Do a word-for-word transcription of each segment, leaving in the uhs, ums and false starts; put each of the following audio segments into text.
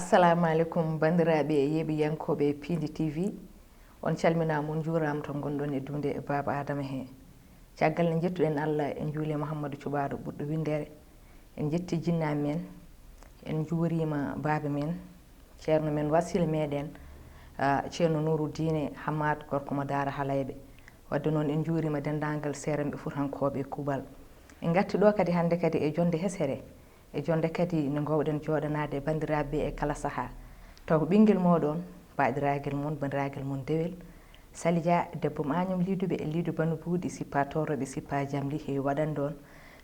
Assalamu aleykum, banndiraaɓe yeeɓiyankooɓe Piindi T V. On calminaama, on njuuraama to ngonɗon e duunde Baaba Aadama he. Caggal nde njettuɗen Allah, en njuuli Muhammadu Cuɓaaɗo ɓurɗo winndere. En njetti jinnaaɓe men, en njuuriima baaba men, ceerno men, wasiila meɗen, ah, ceerno Nuuru Diine Hammaat, gorko mo Daara Halayɓe. Wadde noon, en njuuriima denndaangal seeranɓe futankooɓe e kuuɓal. En ngartii ɗo kadi hannde kadi e jonnde hesere, e jonnde kadi nde ngoowɗen jooɗanaade e banndiraaɓe e kala sahaa. Taw ko ɓinngel mooɗon, baaɗiraagal mon, banndiraagal mon dewel, Sali Dia, debbo Maañum Liiduɓe, Liidu Banu Buuɗi, sippa toorooɓe, sippa jamli, heewi waɗande on.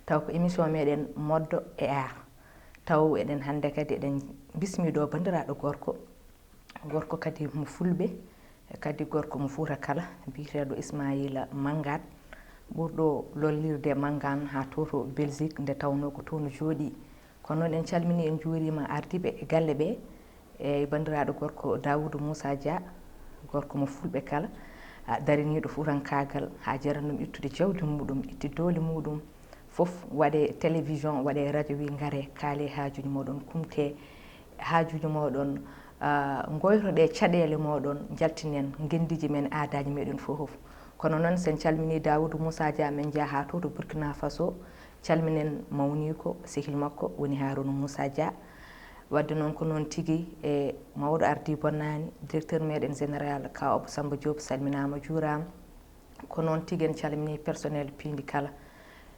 Taw ko émission meɗen Moddo e Aar. Taw eɗen hannde kadi eɗen bismii ɗo banndiraaɗo gorko, gorko kadi mo Fulɓe, kadi gorko mo Fuuta Kala, biyeteeɗo Ismaila Mangane, ɓurɗo lollirde Mangane haa to, to Belgique, nde tawnoo ko toon o jooɗii. Kono noon, en calminii, en njuuriima ardiiɓe e galle ɓe, e banndiraaɗo gorko Daawuudu Muusa Dia, gorko mo Fulɓe Kala, a, dariniiɗo fuutankaagal haa jaranoo ɗum ittude jawdi muuɗum, itti doole muuɗum, fof waɗe télévision, waɗe radio, wi ngare, kaale haajuuji mooɗon, kumte haajuuji mooɗon, ah, ngoytoɗe caɗeele mooɗon, njaltinen ngenndiiji men, aadaaji meɗen fof. Kono noon, sen calminii Daawuudu Muusa Dia, men njaha to, to Burkina Faso, calminen mawniiko, sehil makko woni Haaruuna Muusa Dia. Wadde noon, ko noon tigi e mawɗo ardii bonnaani, directeur meɗen général, Ka Abou Samba Diop, salminaama, juuraama. Ko noon tigi en calminii personnel Piindi kala.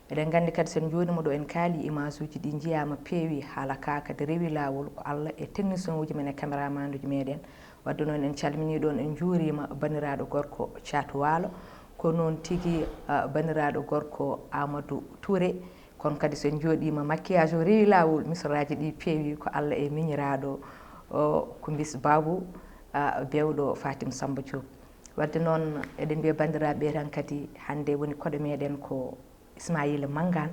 Eɗen nganndi kadi, so en njooɗiima ɗo, en kaali, image uji ɗi njiyaama, peewi, haala ka kadi rewi laawol, ko Allah e technicien uji men e caméraman uji meɗen. Wadde noon, en calminii ɗoon, en njuuriima banndiraaɗo gorko Caatu Waalo, ko noon tigi, ah, banndiraaɗo gorko Amadou Touré. Kono kadi, so en njooɗiima, maquillage o rewi laawol, misoraaji ɗi peewi, ko Allah e miñiraaɗo o, ko Mbis Babu, ah, beewɗo Fatim Samba Diop. Wadde noon, eɗen mbiya banndiraaɓe tan kadi, hannde woni koɗo meɗen ko Ismaila Mangane,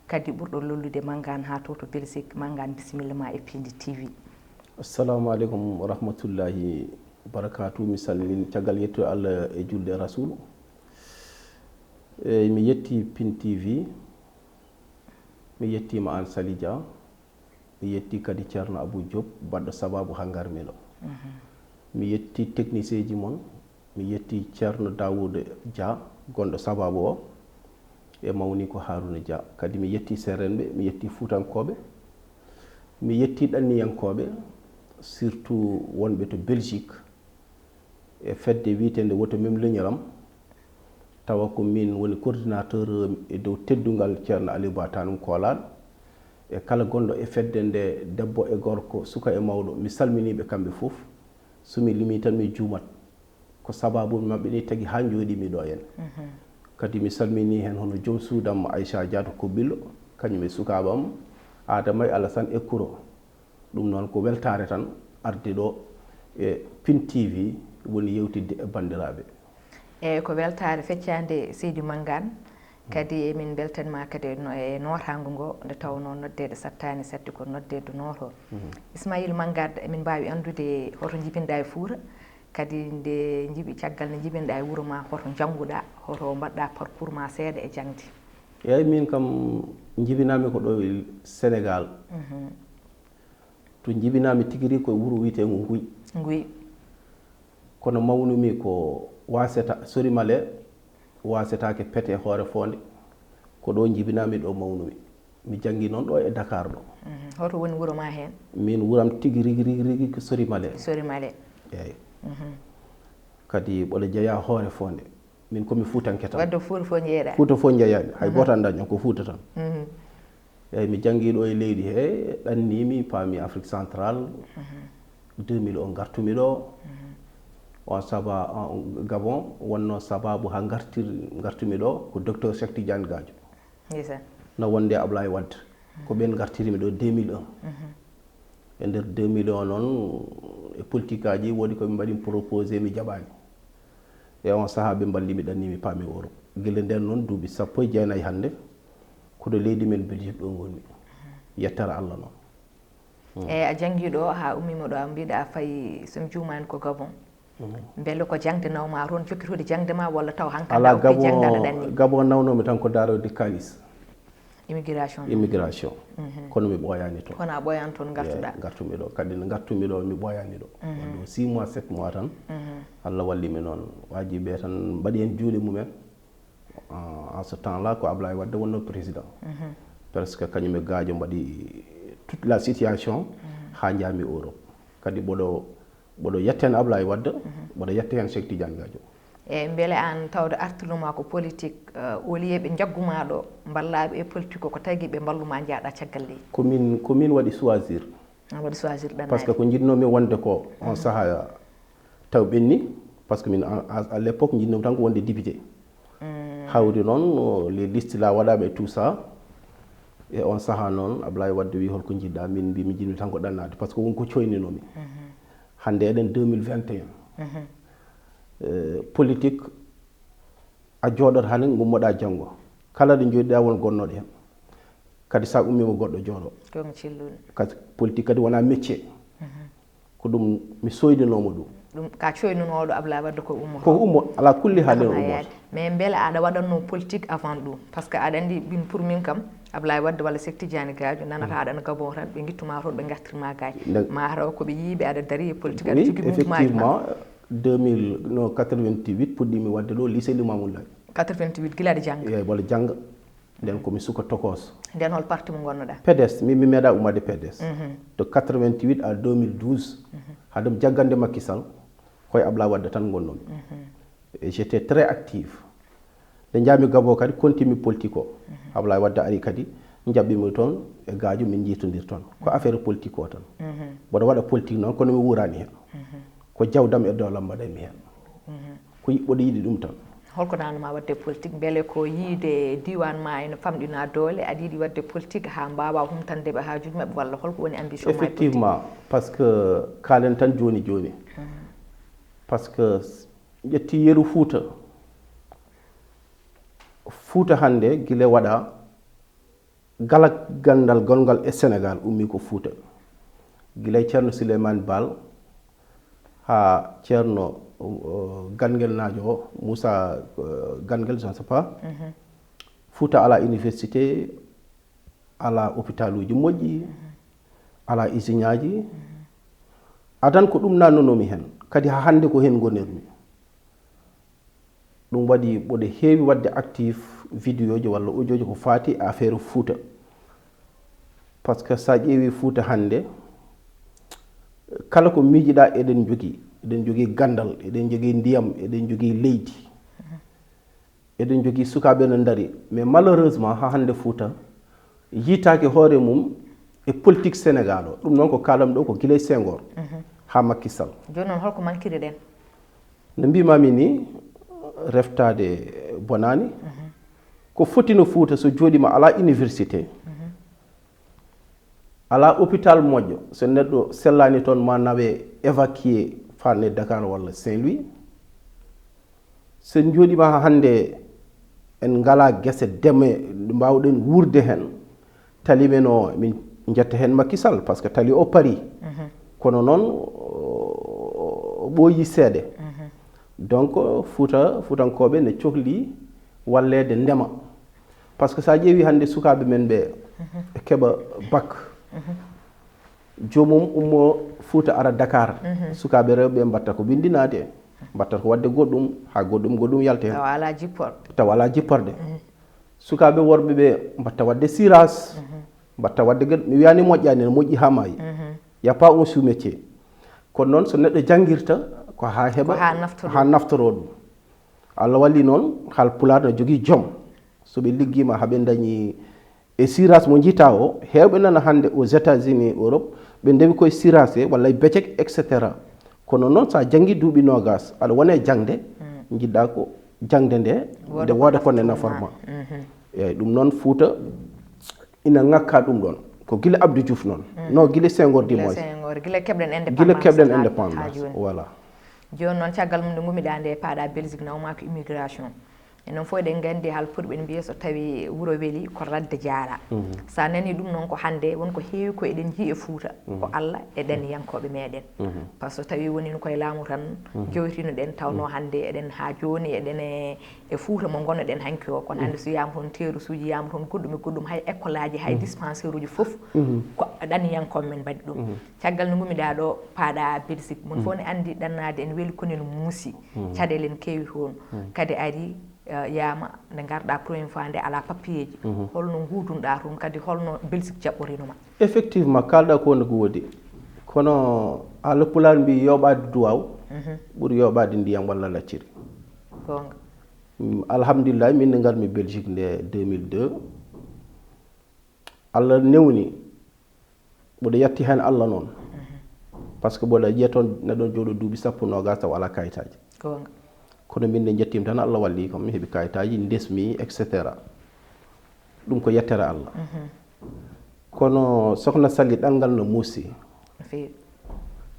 kadi ɓurɗo lollude Mangane haa to, to Belgique. Mangane, bisimilla ma e Piindi T V. Assalamu aleykum wa rahmatullahi wa barakatuh. Mi salmini caggal yettude Allah e julde e Rasulu. Eyyi, mi yetti Piindi T V, mi yettiima aan Sali Dia, mi yetti kadi Ceerno Abou Diop, baɗɗo sababu haa ngarmi ɗo. Mhm. Mi yetti technicien ji mon, mi yetti Ceerno Daawuda Dia, gonɗo sababu o, e mawniiko Haaruuna Dia. Kadi mi yetti seerenɓe, mi yetti fuutankooɓe, mi yetti ɗanniyankooɓe, surtout wonɓe to Belgique, e fedde wiyeteende Woto Min Leñoram, tawa ko min woni coordinateur e dow teddungal Ceerno Aliou Ba Tanum Koolaaɗo, e kala gonɗo e fedde nde, debbo e gorko, suka e mawɗo, mi salminii ɓe kamɓe fof. So mi limii tan, mi juumat. Ko sababu maɓɓe ni tagi haa njooɗii mi ɗo heen. Mhm. Kadi mi salminii heen hono joom suudam Aïcha Dia to Kobillo, kañum e sukaaɓe am, Adama e Alassane e Kuro. Ɗum noon ko weltaare tan arde ɗo e Piindi T V, woni yewtidde e banndiraaɓe. Eeyi, ko weltaare feccaande, seydi Mangane. Kadi emin mbeltanima kadi no, e nootaango ngo, nde tawnoo noddeede sattaani, satti ko noddeede nootoo. Mhm. Ismaila Mangane, emin mbaawi anndude hoto njibinɗaa e Fuuta, kadi nde njibi-, caggal nde njibinɗaa e wuro ma, hoto njannguɗaa, hoto mbaɗɗaa parcours ma seeɗa e jaŋde? Eeyi, min kam njibinaami ko ɗo e Sénégal. Mhm. To njibinaami tigi rigi ko e wuro wiyeteengo Nguy. Nguy. Kono mawnumi ko Waseta, Sorimale, Waseta ke Pete, Hoore Foonde. Ko ɗo njibinaami, ɗo mawnumi. Mi janngi noon ɗo e Dakar ɗo. Mhm. Hoto woni wuro ma heen? Min, wuram tigi rigi, rigi, rigi ko Sorimale. Sorimale. Eeyi. Mhm. Kadi mboɗo jeyaa Hoore Foonde. Min ko mi Fuutanke tan. Wadde Fuuta fof njeeyɗaa? Fuuta fof njeeyaami. Hay Mhm. gooto anndaa ñon, ko Fuuta tan. Mhm. Eeyi, mi janngi ɗo e leydi he, ɗanniimi, paami Afrique Centrale. Mhm. Deux mille un ngartumi ɗo. Mhm. On saba-, on Gabon, wonnoo sababu haa ngartir-, ngartumi ɗo, ko docteur Cheikh Tidiane Gadio. Ndeysaan. No wonde Ablaye Wade. Ko ɓeen ngartiri mi ɗo deux mille un. Mhm. E nder deux mille un noon, e politique aji, woodi ko ɓe mbaɗi proposé, mi jaɓaani. E on sahaa ɓe mballi mi, ɗanni mi, paami Europe. Gila ndeen noon, duuɓi sappo e jeenayi hannde, ko ɗo leydi men Belgique ɗo ngonmi. Yettere Allah noon. Hmm. Eeyi, a janngi ɗo haa ummiima ɗo, a mbiɗa a fayi, so mi juumaani, ko Gabon. Mhm. Mbele ko jaŋde nawmaa toon, jokkitude jaŋde ma, walla taw hankadi Alaa, a ukkii Gabon, jaŋde aɗa ɗanni? Gabon nawnoomi tan ko daaroyde kaalis. Immigration. Immigration. Kono mi ɓooyaani toon. Kono a ɓooyaani toon ngartuɗaa. Ngartumi ɗo, kadi ngartumi ɗo mi ɓooyaani ɗo. Waɗi ɗo six mois, sept mois tan. Allah walli mi noon. Waaji ɓe tan mbaɗi heen juuɗe mumen. En ce temps là ko Ablaye Wade wonno président. Presque kañum e Gadio mbaɗi toute la situation haa njaami Europe. Kadi mboɗo mboɗo yetta heen Ablaye Wade, mboɗo yetta heen Cheikh Tidiane Gadio. E mbele aan tawde artirnoma ko politique, au lieu ɓe njagguma ɗo, mballaaɓe e politique ko tagi ɓe mballuma njaaɗa caggal leydi? Ko min ko min waɗi choisir. An waɗi choisir ɗannaade. Parce que ko njiɗnomi wonde ko on saha taw ɓenni, parce que min à l'époque njiɗnomi tan ko wonde député. Hawri noon les listes la waɗaɓe et tout ça. E on saha noon Ablaye Wade wi holko jiɗɗa, min mbi mi jiɗmi tan ko ɗannaade, parce que wonko coyninomi. Hannde eɗen deux mille vingt et un. Politique a jooɗoto hannde, ngummoɗa janngo. Kala ɗo jooɗiɗa won gonnoɗo heen. Kadi sa ummima goɗɗo jooɗo. Kadi politique kadi wona métier. Ko ɗum mi soydinoma ɗum. Ɗum ka coynunooɗo Ablaye Wade ko ummo. Ko ummo, ala kulli haalin ummo. Mais mbele aɗa waɗanno politique avant ɗum? Parce que aɗa anndi min pour min kam Ablaye Wade walla Cheikh Tidiane Gadio nanata aɗa no Gabon tan ɓe ngittuma toon ɓe ngartirma gaaji. Ma hara ko ɓe yiiɓe aɗa dari e politique aɗa jogi mouvement. Effectivement, deux mille, non, quatre-vingt-huit puɗɗimi waɗde ɗo lycée Limamoulaye. Quatre-vingt-huit gila aɗa jannga? Eyi, mboɗo jannga. Nden ko mi suka tokooso. Nden hol parti mo ngonnoɗa? P D S, min mi meeɗa ummaade P D S. De quatre-vingt-huit à deux mille douze, haade mi jaggande Macky Sall, koye Ablaye Wade tan ngonnoomi. Et j'étais très active. Nde njaami Gabon kadi, kontinmi politique o. Ablaye Wade ari kadi, njaɓɓimi toon e Gadio, min njiitondir toon. Ko affaire politique o tan. Mboɗo waɗa politique noon, kono mi wuuraani heen. Ko jawdam e doolam mbaɗaymi heen. Ko yiɗ- mboɗo yiɗi ɗum tan. Holko nanuma waɗde politique? Mbele ko yiide diwan ma ene famɗina doole, aɗa yiɗi waɗde politique ha mbawa humtande ɓe hajuji maɓɓe, walla holko woni ambition ma e politique? Effectivement, parce que kaalen tan joni joni. Parce que ƴetti yeru Fouta. Fouta hannde gila waɗa Kala ganndal gonngal e Senegaal ummii ko Fuuta, gila e Ceerno Suleymaani Baal haa Ceerno Ganngel naajo o, Muusaa Ganngel, je ne sais pas. Fuuta alaa université, alaa opitaaluuji moƴƴi, alaa isiŋaaji. Adan ko ɗum naatnanoo-mi heen, kadi haa hannde ko heen ngonir-mi. Ɗum waɗi mboɗo heewi waɗde actif vidéo ji walla audio ji ko faati e affaire Fuuta. Parce que so a ƴeewi Fuuta hannde, kala ko miijiɗa eɗen njogii. Eɗen njogii ganndal, eɗen njogii ndiyam, eɗen njogii leydi, eɗen njogii sukaaɓe no ndari. Mais malheureusement, haa hannde Fuuta yiitaaki hoore mum e politique Senegaal o. Ɗum noon ko kaalam ɗo ko gila e Senghor haa Macky Sall. Jooni noon holko mankiri ɗen? No mbimami ni, reftaade bonaani. Ko foti no Fuuta so jooɗima alaa université, alaa hôpital moƴƴo, so neɗɗo sellaani toon ma nawe évacué faade Dakar walla Saint-Louis. So en njooɗima haa hannde en ngalaa gese deme ɗe mbaawɗen wuurde heen. Tali men o, min njetta heen Macky Sall, parce que tali o parii. Kono noon, o ɓooyii seeɗa. Donc, Fuuta, Fuutankooɓe ne cohli walleede ndema. Parce que so a ƴeewi hannde sukaaɓe men ɓe, e keɓa bac, joomum ummo Fuuta ara Dakar. Sukaaɓe rewɓe mbatta ko winndinaade, mbatta ko waɗde goɗɗum, haa goɗɗum, goɗɗum yalta heen. Tawa alaa jipporde. Tawa alaa jipporde. Sukaaɓe worɓe ɓe mbatta waɗde siras, mbatta waɗde gel, mi wiyaani moƴƴaani, ne moƴƴi haa maayi. Y a pas un sous-métier. Kono noon so neɗɗo janngirta ko haa heɓa, haa naftoroo ɗum. Allah walli noon, Haalpulaar no jogii jom. So ɓe liggiima haa ɓe ndañi e siras mo njita o, heewɓe nana hannde aux États-Unis, Europe, ɓe ndewi koye siras e walla e becek, et cetera. Kono noon, so a janngi duuɓi noogas, aɗa wona e jaŋde, njiɗɗa ko jaŋde nde, nde wooda ko nde naforma. Eeyi, ɗum noon Fuuta ina ŋakka ɗum ɗoon. Ko gila Abdou Diouf noon. No gila Senghor du moins. Gila keɓɗen indépendance. Gila keɓɗen indépendance, voilà. Jooni noon, caggal mum nde ngummiɗaa nde, paaɗa Belgique, nawma ko immigration. Enen fof eɗen nganndi haalpulɓe ene mbiya so tawi wuro weli ko ladde jaara. So a nani ɗum noon ko hannde won ko heewi ko eɗen njii e Fuuta ko Allah e ɗanniyankooɓe meɗen. Par ce que so tawi wonino koye laamu tan jowtino ɗen tawno hannde eɗen haa jooni eɗen e e Fuuta mo ngonnoɗen hanki o kono hannde so yiyama toon terrasuji yiyama toon goɗɗum e goɗɗum hay école aji hay dispensaire uji fof ko ɗanniyankooɓe men mbaɗi ɗum. Caggal nde ngummiɗa ɗo paaɗa Belgique mon fof ne anndi ɗannaade ene weli kono ene muusi. Caɗeele ene keewi toon. Kadi ari yiyama nde ngarɗa première fois nde alaa papiyeeji holno nguudunɗa toon kadi holno Belgique jaɓɓoriino ma? Effectivement, kaalɗa ko wonde ko woodi. Kono haala pulaar mbi yooɓaade duwaaw ɓuri yooɓaade ndiyam walla lacciri. Goonga. Alhamdulillahi min nde ngarmi Belgique nde deux mille deux, Allah newni mboɗo yatti heen Allah noon. Par ce que mboɗo yiya toon neɗɗo jooɗo duuɓi sappo noogas taw alaa kayitaaji. Goonga. Kono min nde njettiimi tan Allah walli kam mi heɓi kayitaaji ndesmi et cetera. Ɗum ko yettere Allah. Kono sokhna Sali ɗanngal no muusi.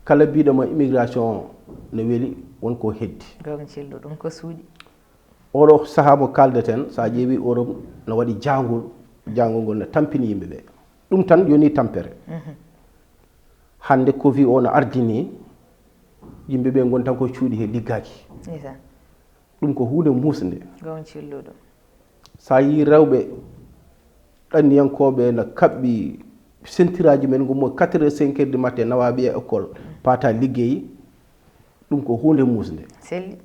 Kala biɗoma immigration no weli won ko heddi. Goonga celluɗo ɗum ko suuɗi. Oɗo sahaa mo kaldeten so a ƴeewi Europe no waɗi jaangol. Jaangol ngol no tampini yimɓe ɓe. Ɗum tan yoni tampere. Hannde covid o no ardini yimɓe ɓe ngoni tan ko cuuɗi he liggaaki. Ɗum ko huunde muusnde. Goonga celluɗo. So a yii rewɓe ɗanniyankooɓe no kaɓɓi sentiraaji men ngummo quatre heures cinq heures du matin nawa ɓiya école paata liggey. Ɗum ko huunde muusnde. Selli.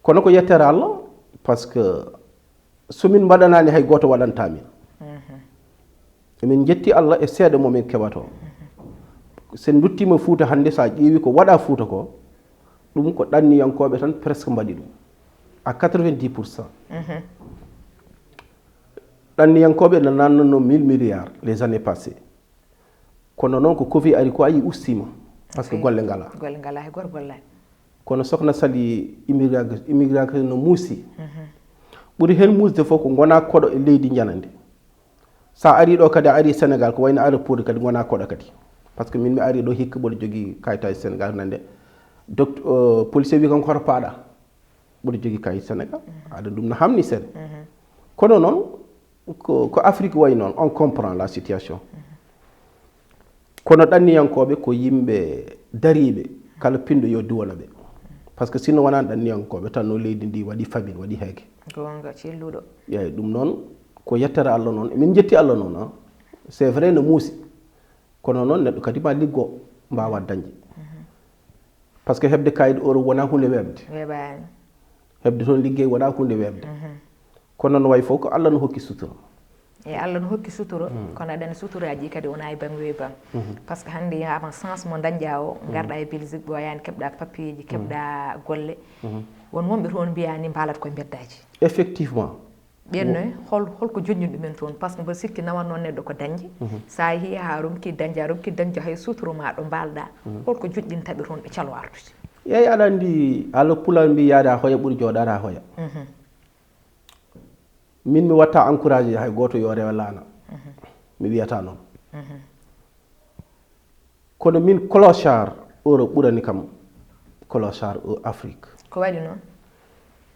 Kono ko yettere Allah. Par ce que so min mbaɗanaani hay gooto waɗanta min. Emin njetti Allah e seeɗa mo min keɓato. So en nduttiima Fuuta hannde so a ƴeewi ko waɗa Fuuta ko ɗum ko ɗanniyankooɓe tan presque mbaɗi ɗum à quatre-vingt-dix pour cent. Ɗanniyankooɓe no nannanno mille milliards les années passées. Kono noon ko covid ari ko ayi ustiima. Par ce que golle ngala. Golle ngala hay goto gollaani. Kono sokhna Sali immigration no muusi. Ɓuri heen muusde fof ko ngona koɗo e leydi njanandi. Sa ari ɗo kadi a ari Sénégal ko wayno aéroport kadi ngona koɗo kadi. Par ce que min mi ari ɗo hikka mboɗo jogii kayitaji Sénégal nande. Doct policier wi kam ko hoto paaɗa. Mboɗo jogii kayit Sénégal. Aɗa ɗum no hamni seeɗa. Kono noon ko ko Afrique wayi noon on comprend la situation. Kono ɗanniyankooɓe ko yimɓe dariiɓe kala pinɗo yo duwano ɓe. Par ce que sinno wonani ɗanniyankooɓe tan no leydi ndi waɗi famine waɗi heege. Goonga celluɗo. Eyyi ɗum noon ko yettere Allah noon emin jetti Allah noon. C'est vrai no muusi. Kono noon neɗɗo kadi ma liggo mbawa dañde. Par ce que heɓde kayit Europe wona hunde weɓde. Weɓani. Heɓde toon liggey wona hunde weɓde. Kono no wayi fof ko Allah no hokki sutura. E Allah no hokki sutura kono aɗa andi suturaji kadi wona e bang weɓang. Par ce que hande yiyama chance mo dañƴa o garɗa e Belgique ɓooyani keɓɗa papier ji keɓɗa golle. Won wonɓe toon mbiyani mbalat koye beddaji. Effectivement. Ɓen noy hol holko joñɗin ɗumen toon par ce que mboɗo sikki nawanno neɗɗo ko dañde. Sa yeehi ha ronki dañde a ronki dañde hay suturu ma ɗo mbalɗa. Holko joɗɗintaɓe toon ɓe calo artude? Eyyi aɗa andi haala pulaar mbi yaada hoya ɓuuri jooɗaade ha hoya. Min mi watta encouragé hay goto yo rewe laana. Mi wiyata noon. Kono min clochard Europe ɓurani kam clochard Afrique. Ko waɗi noon?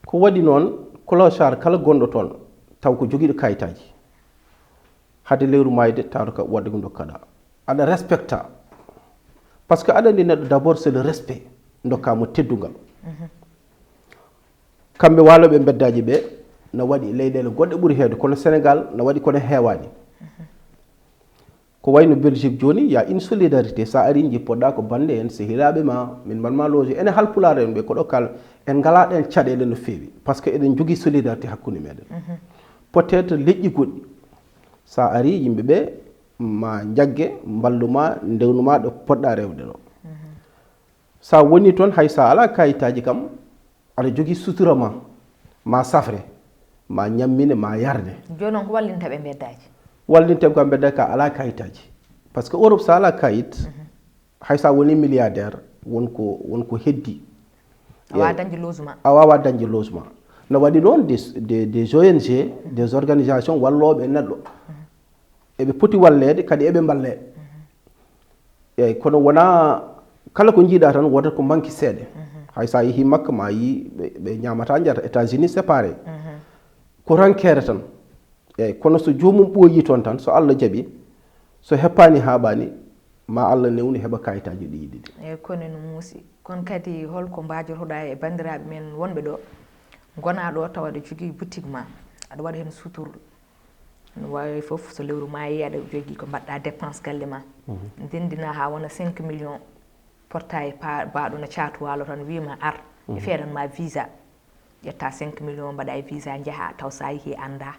Ko waɗi noon clochard kala gonɗo toon taw ko jogiiɗo kayitaaji. Hade lewru maayde tawata ka wadde ko ndokkaɗa aɗa respecta. Par ce que aɗa andi neɗɗo d'abord c'est le respect. Ndokka mo teddungal. Kamɓe waloɓe beddaji ɓe na waɗi leyɗele goɗɗe ɓuri heewde kono Sénégal na waɗi kono heewani. Ko wayno Belgique jooni y a une solidarité sa ari jippoɗa ko bande en sehilaaɓe ma min mbaɗma loge ene halpulaar en ɓe koɗo kala en ngala ɗen caɗele no feewi par ce que eɗen jogii solidarité hakkunde meɗen. Peut être leƴƴi goɗɗi sa ari yimɓe ɓe ma jagge mballuma ndewnuma ɗo poɗɗa rewde ɗo. Sa woni toon hay sa ala kayitaji kam aɗa jogii sutura ma ma safre ma ñammine ma yarde. Jooni noon ko wallinta ɓe mbeddaji? Wallinta ɓe kam mbeddaji ka ala kayitaji. Par ce que Europe sa ala kayit hay sa woni milliardaire wonko wonko heddi. A wawa dañde logement. A wawa dañde logement. No waɗi noon des des des O N G des organisations wallooɓe neɗɗo. Eɓe poti walleede kadi eɓe mballe. Eyyi kono wona kala ko jiiɗa tan wota ko manque seeɗa. Hay sa yeehi makka ma yi ɓe ñamata jarata États-Unis c'est pareil. Ɓorankere tan. Eyyi, kono so joomum ɓooyii toon tan, so Allah jaɓii, so heppaani haaɓaani, ma Allah newnu heɓa kayitaaji ɗi yiɗi ɗi. Eyyi, kono no muusi. Kono kadi holko mbaajotoɗaa e banndiraaɓe men wonɓe ɗo, ngonaa ɗo tawa aɗa jogii boutique ma, aɗa waɗa heen sutur. No waawi fof, so lewru maayii, aɗa jogii ko mbaɗɗaa dépense galle ma. Mhm. Ndendinaa haa wona cinq millions, porta e pa-, baaɗo no caatu waalo tan, wiima ar, ɓe Mhm. feeran ma visa. Ƴetta cinq millions, mbaɗa e visa, njaha, taw so a yehii annda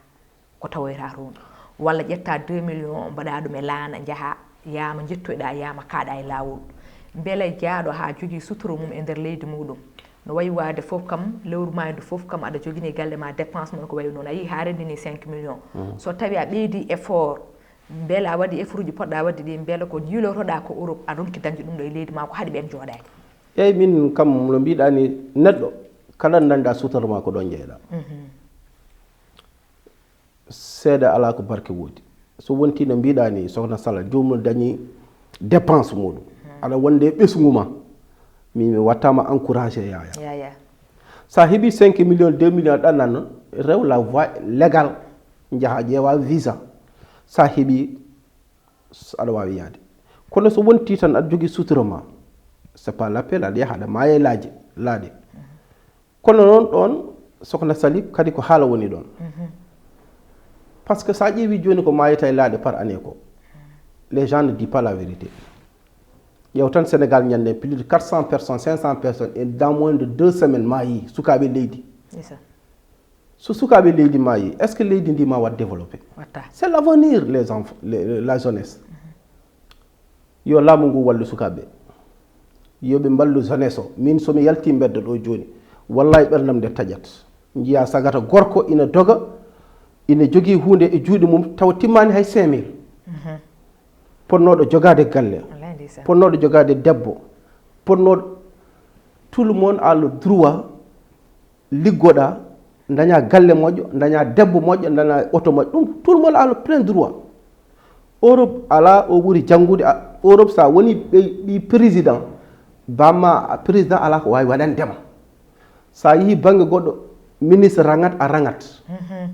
ko tawoyta toon. Walla ƴetta deux millions, mbaɗa ɗum e laana, njaha, yaama njettoyɗa, yaama kaaɗa e laawol. Mbele jaaɗo haa jogii sutura mum e nder leydi muɗum. No wayi waade fof kam, lewru maaydu fof kam, aɗa jogini galle ma dépense mon ko wayi noon. A yii haa renndini cinq millions. Mhm. So tawi a ɓeydi effort, mbele a waɗi effortuji poɗɗa waɗde ɗi, mbele ko jiilotoɗa ko Europe, a ronki dañde ɗum ɗo e leydi ma, ko haɗi ɓeen jooɗaade? Eyyi, min kam no mbiɗa ni, neɗɗo kala dañɗa sutura ma ko ɗon jeyɗa. Mhm. Seeɗa alaa ko barke woodi. So wontii no mbiɗa ni, Sokhna Sala, joomum dañi dépense muɗum. Mhm. Aɗa wonde e ɓesngu ma. Min mi wattama encouragé, Yaya. Yaya. Sa heɓi cinq millions, deux millions, ɗannan, rew la voie légale. Njaha ƴeewa visa. Sa heɓi, s-, aɗa waawi yaade. Kono so wontii tan aɗa jogii sutura ma, c'est pas l'appel, aɗa yaha, aɗa maaya e laaje, laaɗe. Kono noon ɗoon, Sokhna Sali, kadi ko haala woni ɗoon. Mhm. Parce que so a ƴeewi jooni ko maayata e laaɗe par année ko, les gens ne disent pas la vérité. Ƴeew tan Sénégal ñande plus de quatre cents personnes, cinq cents personnes, et dans moins de deux semaines maayi, sukaaɓe leydi. C'est ça. So sukaaɓe leydi maayi, est-ce que leydi ndi ma waɗ développé? Watta. C'est l'avenir, les enfants, les, la jeunesse. Mhm. Yo laamu ngu wallu sukaaɓe. Yo ɓe mballu jeunesse o. Min so mi yalti mbedda ɗo jooni, wallahi ɓerdam nde taƴat. Njiya sagata gorko ina doga, ina jogii huunde e juuɗe mum, tawa timmaani hay cinq mille. Mhm. Potnooɗo jogaade galle, wallahi ndeysaan. Potnooɗo jogaade debbo, potnooɗo, tout le monde a le droit liggoɗa, daña galle moƴƴo, daña debbo moƴƴo, daña oto moƴƴo. Ɗum, tout le monde a le plein droit. Europe ala o ɓuri janngude. A, Europe sa woni ɓe, ɓi président, bamma a président ala ko wawi waɗande ma. Sa yeehi bangge goɗɗo, ministre rangat, a rangat. Mhm.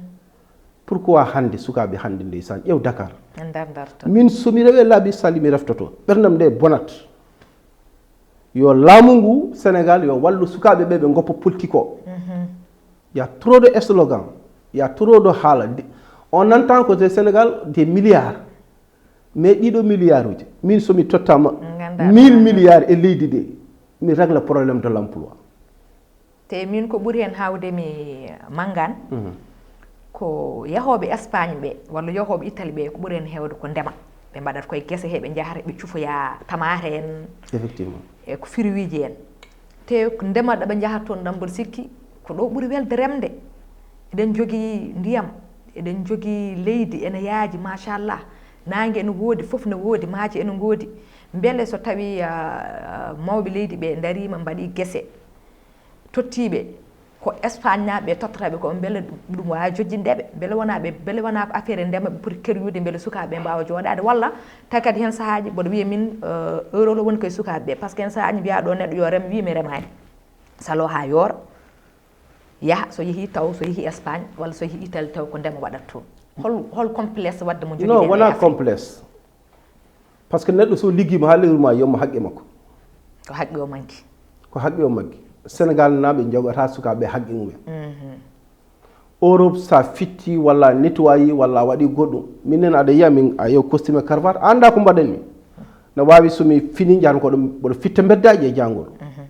Pourquoi hannde sukaaɓe hannde ndeysaan, ƴeew Dakar. Ndar, ndar to. Min so mi rewe laabi sali mi reftoto. Ɓerdam nde bonat. Yo laamu ngu Sénégal yo wallu sukaaɓe ɓe, ɓe ngoppa politique o. Mhm. Il y a trop de slogans, il y a trop de haala. Di-, on entend que au Sénégal des milliards. Mais ɗiɗo milliards uji, min so mi tottama mille milliards e leydi de, mi régla problème de l'emploi. Te min ko ɓuri heen haawde mi manngaan, mhm, ko yahooɓe Espagne ɓe, walla yahooɓe Italie ɓe, ko ɓuri heen heewde ko ndema. Ɓe mbaɗata koye gese he, ɓe njahata, ɓe cufoya tamaate en. Effectivement. E ko firiwiiji en. Te ko ndema ɗo ɓe njahata toon, ɗam mboɗo sikki, ko ɗo ɓuri welde remde. Eɗen njogii ndiyam, eɗen njogii leydi, ene yaaji, machallah. Naange ene woodi, fof ne woodi, maaje ene ngoodi. Mbele so tawii, ah, mawɓe leydi ɓe ndariima, mbaɗi gese, tottiiɓe, ko Espagnaaɓe tottata ɓe ko, mbele ɗum waawi jojjinde ɓe, mbele wonaa ɓe, mbele wonaa ko affaire ndema ɓe poti keryude, mbele sukaaɓe ɓe mbaawa jooɗaade, walla tawi kadi heen sahaaji mboɗo wiya min, eh, erreur o woni koye sukaaɓe ɓe, par ce que heen sahaaji mbiyaa ɗo neɗɗo yo rem, wii mi remaani, saloo haa yoora, yaha, so yehii taw, so yehii Espagne walla so yehii Italie taw ko ndema waɗata toon. Hol, hol complexe waɗde mo jogii? Non, wonaa complexe. Par ce que neɗɗo so liggiima haa lewru ma, yomma haqqe makko. Ko haqqe o manki. Ko haqqe o manki. Sénégal naaɓe njogata sukaaɓe haqqe mumen. Mhm. Europe sa fitti walla nettoyi walla a waɗi goɗɗum. Minen aɗa yiya min a yew costume cravate, a annda ko mbaɗanmi. No waawi so mi fini njahan ko ɗum, mboɗo fitta mbeddaaji e jangol. Mhm.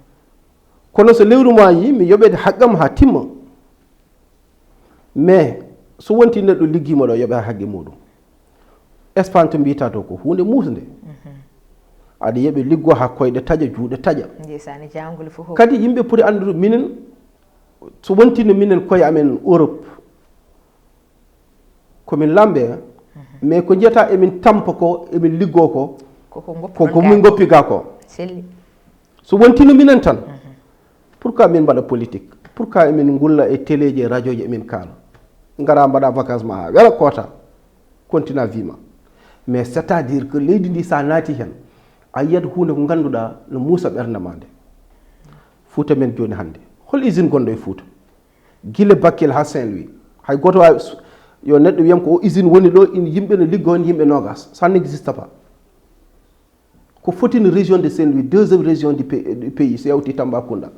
Kono so lewru ma yi, mi yoɓede haqqam haa timma. Mais so wonti neɗɗo liggiima ɗo, yoɓe haqqe muɗum. Espagne to mbiyata to ko huunde muusnde. Mhm. Aɗa yeɓe liggo haa koyɗe taƴa, juuɗe taƴa. Ndeysaan, jangol fof. Kadi yimɓe poti anndude minen, so wontino minen koye amen Europe, ko min lamɓe, mhm, mais ko njiyata emin tampa ko, emin liggo ko, ko ko ngoppi ko, ko min ngoppi ga ko. Selli. So wontino minen tan, mhm, pourquoi min mbaɗa politique? Pourquoi emin ngulla e téléji e radioji emin kaala? Ngara mbaɗa vacance ma haa wela koota, continue vie ma. Mais c'est-à-dire que leydi ndi sa naati heen, a yiyat huunde ko ngannduɗaa no muusa ɓernde ma nde. Fuuta men jooni hannde, hol usine gonɗo e Fuuta? Gila Bakel haa Saint-Louis, Hay gooto waawi su- yo neɗɗo wiyam ko o usine woni ɗo, in yimɓe no liggo heen, yimɓe noogas. Ça n'existe pas. Ko fotini région de Saint-Louis, deuxième région du pays, du pays, si yawti Tambacounda.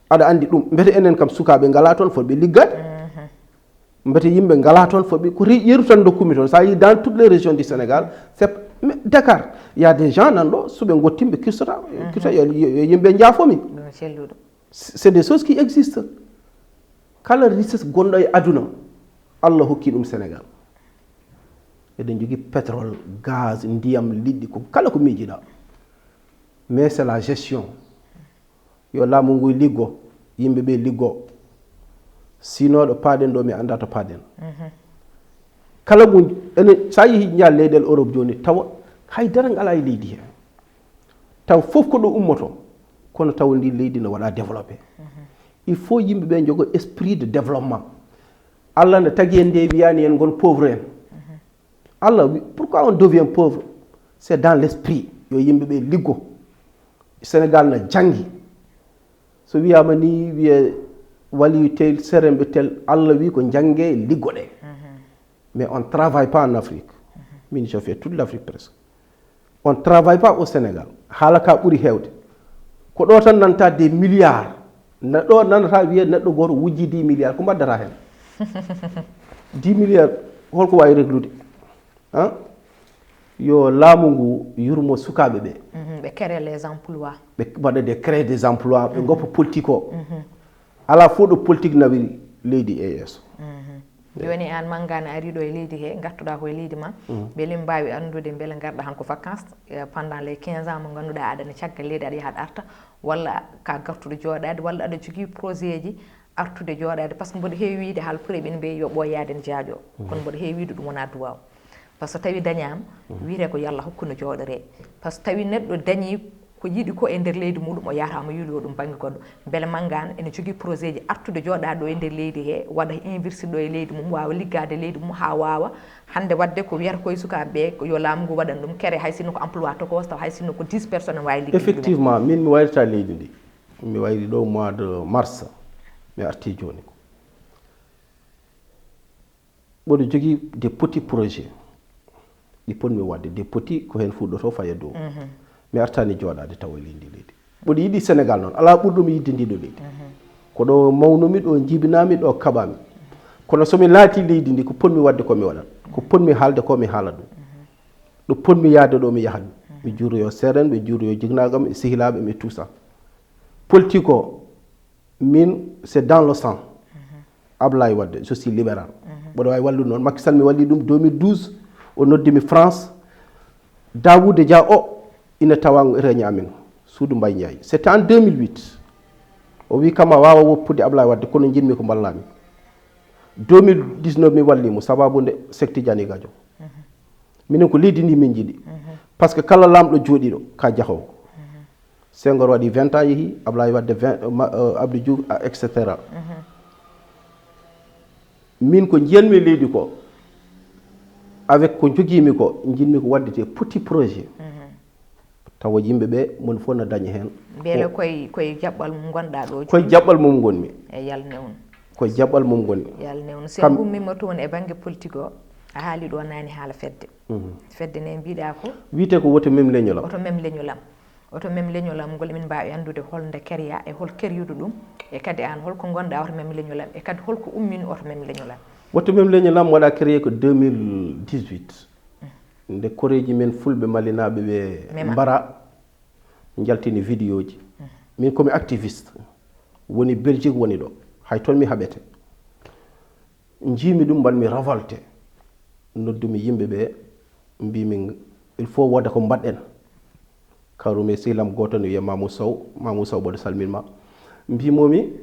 Aɗa anndi ɗum. Mbete enen kam sukaaɓe ngalaa toon fotɓe liggaade. Mbete yimɓe ngalaa toon fotɓe, ko ri- yeru tan ndokkumi toon. So a yii dans toutes les régions du Sénégal, c'est mais Dakar, il y a des gens nan ɗo, so ɓe ngottiima ɓe kirsoto, kirsoto yo, yo, yo yimɓe njaafo min. C'est des choses qui existent. Kala richesse gonɗo e aduna, Allah hokki ɗum Sénégal. Eɗen jogii pétrole, gaz, ndiyam, liɗɗi, ko kala ko miijiɗa. Mais c'est la gestion. Yo laamu ngu liggo, yimɓe ɓe liggo. Sinon ɗo paaɗen ɗo mi annda to paaɗen. Kala ngu ene, so a yehi njaal leyɗel Europe jooni, tawa hay dara ngalaa e leydi he. Taw fof ko ɗo ummoto, kono taw ndi leydi no waɗa développé. Il faut yimɓe ɓe njogo esprit de développement. Allah no tagi en nde wiyani en ngon pauvre en. Allah wi, pourquoi on devient pauvre? C'est dans l'esprit. Yo yimɓe ɓe liggo. Sénégal no janngi. So wiyama ni wiye waliyu tel, seremɓe tel, Allah wi ko jannge liggoɗe. Mais on travaille pas en Afrique. Min je fais toute l'Afrique presque. On travaille pas au Sénégal. Haala ka ɓuri heewde. Ko ɗo tan nanta des milliards. Na ɗo nanata wiye neɗɗo gooto wujji dix milliards. Ko mbaddata heen? Dix milliards, holko wawi reglude? Hein? Yo laamu ngu yurmo sukaaɓe ɓe. Mhm, ɓe créer les emplois. Ɓe waɗa des créer des emplois, ɓe goppa politique o. Alaa fof ɗo politique nawiri leydi e yeeso. Jooni aan Mangane ari ɗo e leydi he, ngartuɗaa ko e leydi ma. Mbele mi mbaawi anndude mbele ngarɗa han ko vacances, eh, pendant les quinze ans mo ngannduɗaa aɗa ne caggal leydi aɗa yaha aɗa arta, walla ka gartuɗo jooɗaade, walla aɗa jogii projet ji artude jooɗaade? Parce que mboɗo heewi wiide haal pour eɓe mbiya yo ɓooyaade ne jaaƴo. Kono mboɗo heewi wiide ɗum wonaa duwaaw. Par ce que tawi dañaama, wiyete ko yalla hokku no jooɗoree. Par ce que tawi neɗɗo dañi ko yiɗi ko e nder leydi muɗum, o yahata mo yiiloyo ɗum bannge goɗɗo. Mbele Mangane ene jogii projet ji artude jooɗaade ɗo e nder leydi he, waɗa investir ɗo e leydi mum, waawa liggaade leydi mum haa waawa hannde waɗde ko wiyata ko e sukaaɓe ɓe, ko yo laamu ngu waɗan ɗum kere, hay sinno ko emploi tokos, taw hay sinno ko dix personnes waawi liggaade ɗum. Effectivement, min mi wayrita leydi ndi. Mi wayri ɗo mois de mars, mi arti jooni ko. Mboɗo jogii des petits projets ɗi potmi waɗde, des petits ko heen fuɗɗoto faya dow. Mi artaani jooɗaade tawa e leydi leydi. Mboɗo yiɗi Sénégal noon, alaa ɓurɗo mi yiɗde ndi ɗo leydi. Ko ɗo mawnumi, ɗo jibinami, ɗo kaɓami. Kono so mi laati leydi ndi, ko potmi waɗde ko mi waɗat. Ko potmi haalde ko mi haala ɗum. Ɗo potmi yahde ɗo mi yahat. Mi juuroyo seeɗan, ɓe juuroyo jignaagam, e sehilaaɓe, mais tout ça. Politique o, min, c'est dans le sang. Ablaye Wade, je suis libéral. Mboɗo waawi wallude noon. Macky Sall mi walli ɗum deux mille douze, o noddi mi France. Dawoud Dia o ina tawa régné amen, suudu Mbaye Ndiaye. C'était en deux mille huit. O wi kam a waawa woppude Ablaye Wade, kono njiɗmi ko mballami. Deux mille dix-neuf mi walli mo, sababu nde Cheikh Tidiane Gadio. Minen ko leydi ndi min njiɗi. Par ce que kala laamɗo jooɗiiɗo ka jahoowo. Senghor waɗi vingt ans yehi, Ablaye Wade vingt, ma- euh, Abdou Diouf, ah, et cetera. Min ko njiyanmi e leydi ko, avec ko njogiimi ko, njiɗmi ko waɗde des petits projets. Tawa yimɓe ɓe moni fof na dañi heen. Mbele koye, koye jaɓɓal mum ngonɗaa ɗo? Koye jaɓɓal mum ngonmi. E yalnewno. Koye jaɓɓal mum ngonmi. Yalnewno. Si en ummiima toon e bannge politique o, a haali ɗo naane haala fedde. Fedde nde mbiɗa ko? Wiyete ko woto mem leñol am. Oto mem leñol am. Oto mem leñol am ngol emin mbaawi anndude hol nde kereya e hol keriyuɗo ɗum, e kadi aan holko ngonɗaa oto mem leñol am, e kadi holko ummini oto mem leñol am? Woto mem leñol am waɗa créé ko deux mille dix-huit. Nde koreeji men fulɓe malinaaɓe ɓe mbara, njaltini vidéo ji. Min komi activiste. Woni Belgique, woni ɗo. Hay toon mi haɓete. Njiimi ɗum, mbaɗmi révolté. Noddumi yimɓe ɓe, mbimi, il faut wooda ko mbaɗɗen. Kawrumi e sehil am gooto no wiyee Mamou Sow. Mamou Sow, mboɗo salminma. Mbimomi,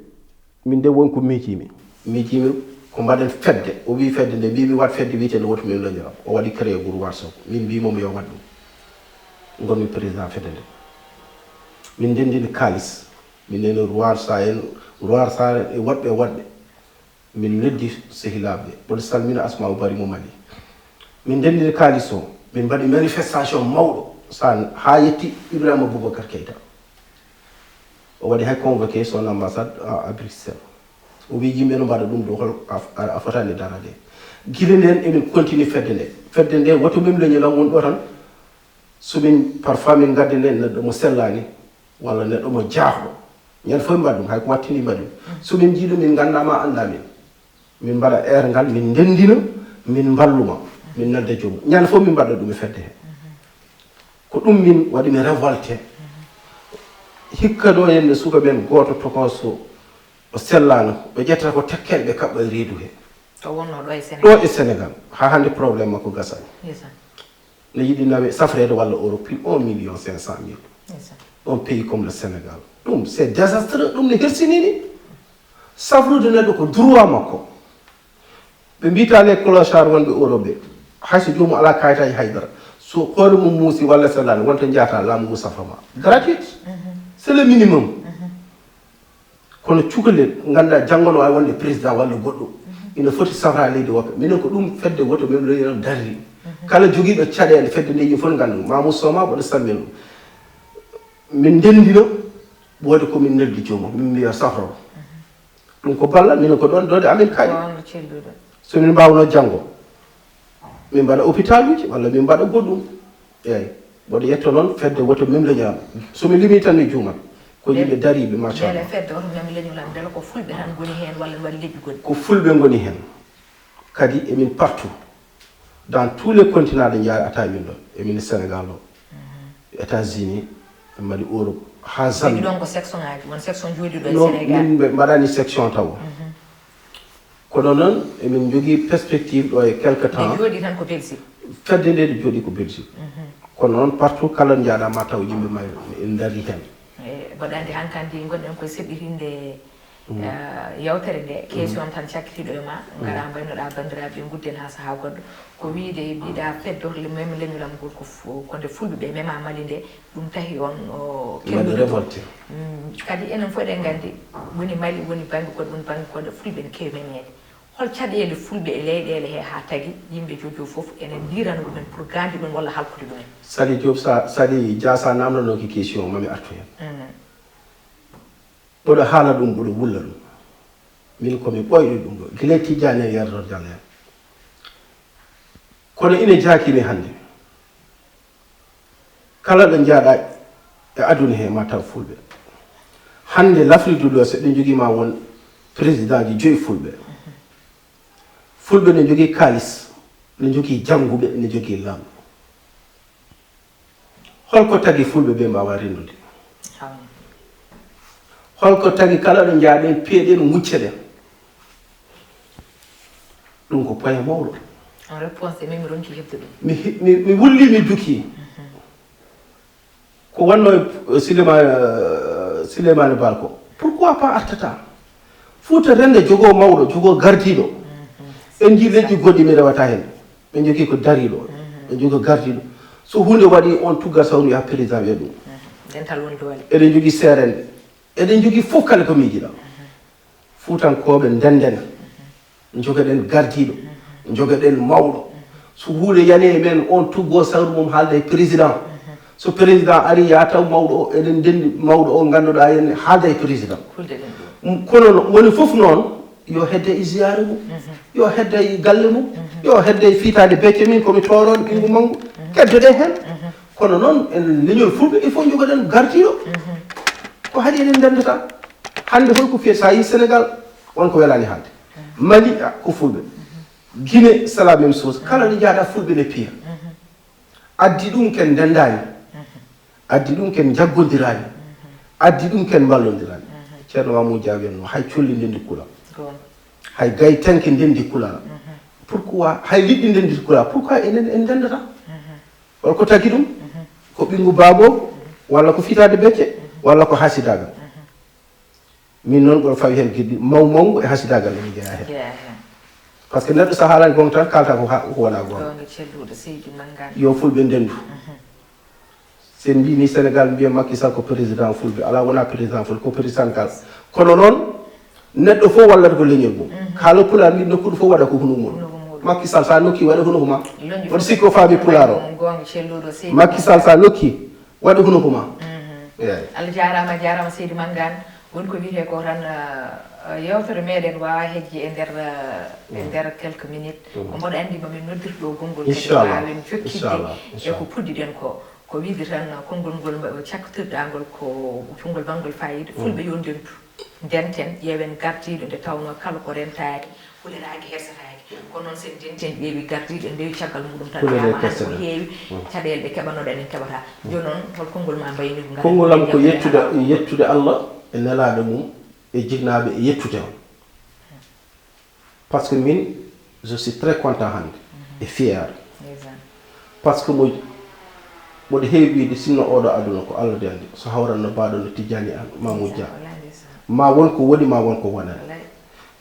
min de won ko miijiimi. Miijiimi ko mbaɗen fedde. O wii fedde nde, mbimi waɗ fedde wiyetee no woto min leñol am. O waɗi créé groupe WhatsApp. Min mbimomi yo waɗ ɗum. Ngonmi président fedde nde. Min ndenndini kaalis. Min nani Roi Sa en, Roi Sa e woɗɓe e woɗɓe. Min noddi sehilaaɓe, mboɗo salmina Asma'u Bari mo Mali. Min ndenndini kaalis o, min mbaɗi manifestation mawɗo, sa, haa yetti Ibrahima Boubacar Keita. O waɗi hay convoqué son ambassade à, à Bruxelles. O wi yimɓe no mbaɗa ɗum ɗo, hol a fotaani darade. Gila nden emin continue fedde nde. Fedde nde woto min leñol am won ɗo tan. So min parfois min ngadda nden neɗɗo mo sellaani walla neɗɗo mo jaahɗo. Ñande fof min mbaɗa ɗum, hay ko wattini mbaɗi ɗum. So min njii ɗum min ngannda ma annda min. Min mbaɗa ergal, min ndenndina, min mballuma, min nodda joomum. Ñande fof min mbaɗa ɗum e fedde he. Ko ɗum min waɗi mi révolté. Hikka ɗo henne suka men gooto tokooso o sellaano, ɓe ƴettata ko tekkere ɓe kaɓɓa e reedu he. To wonno ɗo e Sénégal. Ɗo e Sénégal. Haa hannde problème makko gasaani. Ndeysaan. Ne yiɗi nawe safreede walla euro plus un million cinq cent mille. Ndeysaan. Un pays comme le Sénégal. Ɗum, c'est désastreux, ɗum ne hersinini. Safrude neɗɗo ko droit makko. Ɓe mbiyta les clochards wonɓe Europe ɓe, hay so joomum alaa kayitaaji haydara, so hoore mum muusi walla sellaani, wonta njaata laamu ngu safra ma. Gratuite. C'est le minimum. Kono cukalel, ngannduɗaa janngo no waawi wonde président walla goɗɗo, ina foti safra leydi woɓɓe. Minen ko ɗum fedde woto men leñol darri. Kala jogiiɗo caɗeele fedde nde yimɓe fof nganndu, Mamoudou Sow ma mboɗo salmina ɗum. Min ndenndina, ɓooyde ko min neldi joomum, min mbiya safro. Ɗum ko ballal, minen ko ɗon dode amin kadi. Ko on celluɗo. So min mbaawno janngo, min mbaɗa hôpitaluji walla min mbaɗa goɗɗum. Eeyi, mboɗo yetto noon fedde woto mem leñol am. So mi limi tan mi juumat. Ko yimɓe dariiɓe, machallah. Mbele fedde woto mem leñol am, mbele ko fulɓe tan ngoni heen walla ne waɗi leƴƴi goɗɗi? Ko fulɓe ngoni heen. Kadi emin partout. Dans tous les continents ɗe njaari ata min ɗon. Emin Sénégal o. États-Unis, en mbaɗi Europe, haa Zambie. Ɗon ko section ngaji, won section jooɗiɗo e Sénégal. Non, min ɓe mbaɗani section taw. Kono noon, emin njogii perspective ɗo e quelque temps. Ɓe jooɗi tan ko Belgique. Fedde nde ɗo jooɗi ko Belgique. Kono noon, partout kala njaaɗa ma taw yimɓe may ene ndarii heen. E, mboɗo anndi hankandi ngonɗen koye seɓɓitinde Eh, yewtere nde, question tan cakkitiiɗo e ma, ngara mbaynoɗaa banndiraaɓe, ngudden haa sahaa goɗɗo. Ko wiyde mbiɗa feddo le-, mem leñol am ngol ko fu-, ko nde fulɓe ɓe mema Mali nde, ɗum tahi on o kellude ɗum. Mbaɗi révolte. Mm, kadi enen fof eɗen nganndi, woni Mali, woni bannge goɗɗo, woni bannge goɗɗo, fulɓe ene keewi memeede. Hol caɗeele fulɓe e leyɗeele he haa tagi yimɓe jojo fof ene ndiirana ɗumen pour gaandi ɗum walla halkude ɗumen? Sali Diop, sa, Sali Dia, sa namnanooki question, mami artu heen. Mm. Mboɗo haala ɗum, mboɗo wulla ɗum. Min ko mi ɓooyɗo ɗum ɗo, gila e Tijjani en, Yero Diallo en. Kono ine jaakimi hannde. Kala ɗo njaaɗa e aduna he, ma taw fulɓe. Hannde, l'Afrique de l'Ouest, ɓe njogii ma won président ji joyi fulɓe. Fulɓe ne njogii kaalis, ne njogii jannguɓe, ne njogii laamɗo. Holko tagi fulɓe ɓe mbaawa renndude? Hol ko tagi kala ɗo njaaɗen, piyeɗen, mucceɗen? Ɗum ko point mawɗo. En réponse, min mi ronki heɓde ɗum. Mi he-, mi, mi wulli, mi duki. Ko wanno e, eh, Silema-, eh, Silemani Bal ko. Pourquoi pas artata? Fuuta rende jogoo mawɗo, jogoo gardiiɗo. En njii leƴƴi goɗɗi mi rewata heen. Ɓe njogii ko dariiɗo, ɓe njogii ko gardiiɗo. So huunde waɗi, on tugga sawnu yaha président wiya ɗum. Dental woni doole. Eɗen njogii seerende. Eɗen njogii fof kala ko miijiɗaa. Fuutankooɓe ndenden. Njogoɗen gardiiɗo. Njogoɗen mawɗo. So huunde yani e men, on tuggo sawru mum haalda e président. So président ari, ya taw mawɗo o, eɗen ndenndi mawɗo o, ngannduɗaa en, haalda e président. Kulde ɗen ɗo. Mm, kono no, woni fof noon, yo hedde e ziyaare mum, yo hedde e galle mum, yo hedde e fiitaade becce, min ko mi toorooɗo ɓinngu manngu, keddoɗe heen. Kono noon, en leñol fulɓe, il faut njogoɗen gardiiɗo. Ko haɗi eɗen ndenndata. Hannde holko fiyata, so a yii Sénégal, won ko welaani haalde. Mali, ah, ko fulɓe. Guinée, c'est la même chose. Kala ɗo njaaɗa, fulɓe ne piya. Addi ɗum ken ndenndaani. Addi ɗum ken njaggondiraani. Addi ɗum ken mballondiraani. Ceerno Mamoudou Dia wiyanno, hay colli ndenndi kula. Goonga. Hay gaytanke ndenndi kula. Pourquoi? Hay liɗɗi ndenndi kula. Pourquoi enen en ndenndata? Walla ko tagi ɗum? Ko ɓinngu baabo? Walla ko fiitaade becce? Walla ko hasidaagal? Min noon, mboɗo fawi heen giɗɗi maw mawngu e hasidaagal ene jeyaa heen. Jeyaa heen. Par ce que neɗɗo, so a haalaani goonga tan, kaalta ko ha-, ko wonaa goonga. Goonga, celluɗo, seydi manngal. Yo fulɓe ndenndu. Mhm. So en mbiyi ni Sénégal, mbiya Macky Sall ko président fulɓe. Alaa, wonaa président fulɓe, ko président kala. Kono noon, neɗɗo fof wallata ko leñol mum. Mhm. Haala pulaar mbi, nokkuɗo fof waɗa ko hunuko mum. Hunuko mum. Macky Sall, so a nokki, waɗa hunuko ma. Loñƴi. Mboɗo sikki o faami pulaar o. Goonga, celluɗo, seydi manngal. Macky Sall, so a nokki, waɗa hunuko ma. Mhm. Eeyi. Allah jaaraama, jaaraama seydi Mangane. Woni ko wiyetee ko tan, ah, Yewtere meɗen wawa hejje e nder e nder quelques minutes. Ko mboɗo andi mamin noddirɗo gongol kadi wawen jokkidde e ko puɗɗiɗen ko. Ko wiide tan konngol ngol cakkitirɗa ngol ko konngol bangol fayida. Fulɓe yo ndentu, ndenten, ƴeewen gardiiɗo, nde tawnoo kala ko rentaaki, huliraaki, hersetaaki. Kono noon, so en ndenti, en ƴeewi gardiiɗo, en ndewi caggal muɗum tan, wiyama hannde ko heewi caɗeele ɗe keɓanoɗen, en keɓata. Jooni noon, hol konngol ma mbaynir ngal? Konngol am ko yettude, yettude Allah e nelaaɗo mum e jinnaaɓe e yettude on. Parce que min, je suis très content hannde e fier. Parce que mo mboɗo heewi wiide, sinno oɗo aduna ko Allah de anndi, so hawranno baɗo no Tijjani an, Mamoudou Dia, ma won ko woni, ma won ko wonani.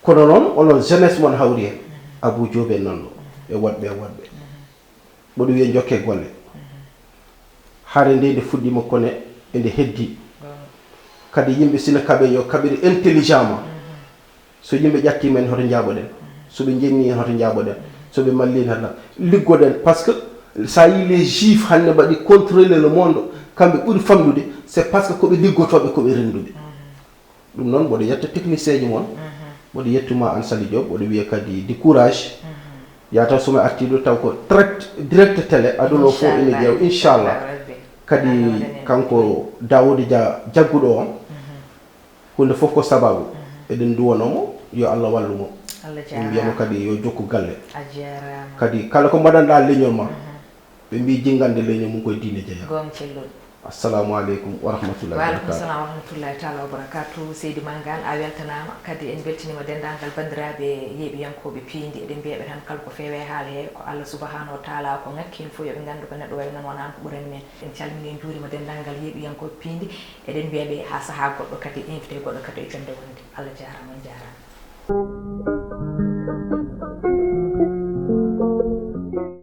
Kono noon, onon jeunesse mon hawri hen, Abou Diop en nanɗo, e woɗɓe, e woɗɓe. Mboɗo wiya jokke golle. Hare nde nde fuɗɗima kono eɗe heddi. Kadi yimɓe sina kaɓe yo kaɓir intelligemment. So yimɓe ƴattima en, hoto njaɓoɗen? So ɓe jenni en, hoto njaɓoɗen? So ɓe malli en, hoto liggoɗen? Parce que sa yi les juifs hannde mbaɗi contrôler le monde, kamɓe ɓuri famɗude, c'est parce que koɓe liggotoɓe, koɓe renduɓe. Ɗum noon, mboɗo yetta technicien ji mon, mboɗo yettuma an Sali Diop, mboɗo wiya kadi di courage. Yata suma artiɗo taw ko direct, direct télé, aduna o fof ina ƴeew, inchallah. Kadi kanko Daouda Dia jagguɗo on, hunde fof ko sababu. Eɗen nduwanomo, yo Allah wallumo. Min mbiyamo kadi yo jokku galle. Kadi kala ko mbaɗanɗa leñol ma, ɓe mbi jingande leñol mum koye diine jeeya. Assalamu aleykum wa rahmatullahi wa barakatuh. Wa aleykum salam wa rahmatullahi taala wa barakatuh. Seydi Mangane, a weltanama. Kadi en beltinima dendagal bandiraɓe yeeɓiyankoɓe piindi. Eɗen mbiyaɓe tan kala ko feewe haala he ko Allah subhanahu wa taala ko ngakki hen fof, yoɓe gandu ko neɗɗo wayi noon wona an ko ɓurani men. En calmini, en juurima dendagal yeeɓiyankoɓe piindi. Eɗen mbiyaɓe ha saaha goɗɗo kadi, invité goɗɗo kadi e jonde wonde. Allah jarama, on jarama.